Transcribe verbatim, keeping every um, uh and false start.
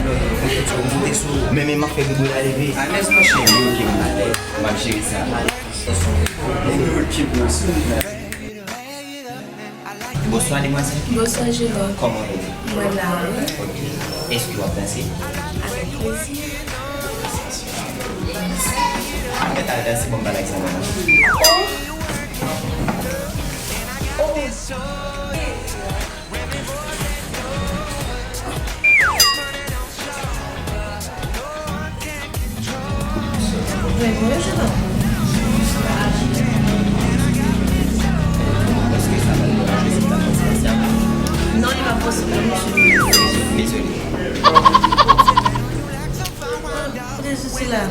Ou fout yo monte sou ou. Men, men, m ap fè ribo la leve. Alèz, monchè. Wi, ok, m alèz. M ap jere sa. Bonswa, demwazèl. Bonswa, jeune homme. Kòman w ye? Mwen la, wi. Ok. Èske w ap danse? Avèk plezi. Ann al danse, ban m pale ak zanmi mwen. Oh! Oh! Non, li pa posib, mesye. Dezole. Kote sou sila?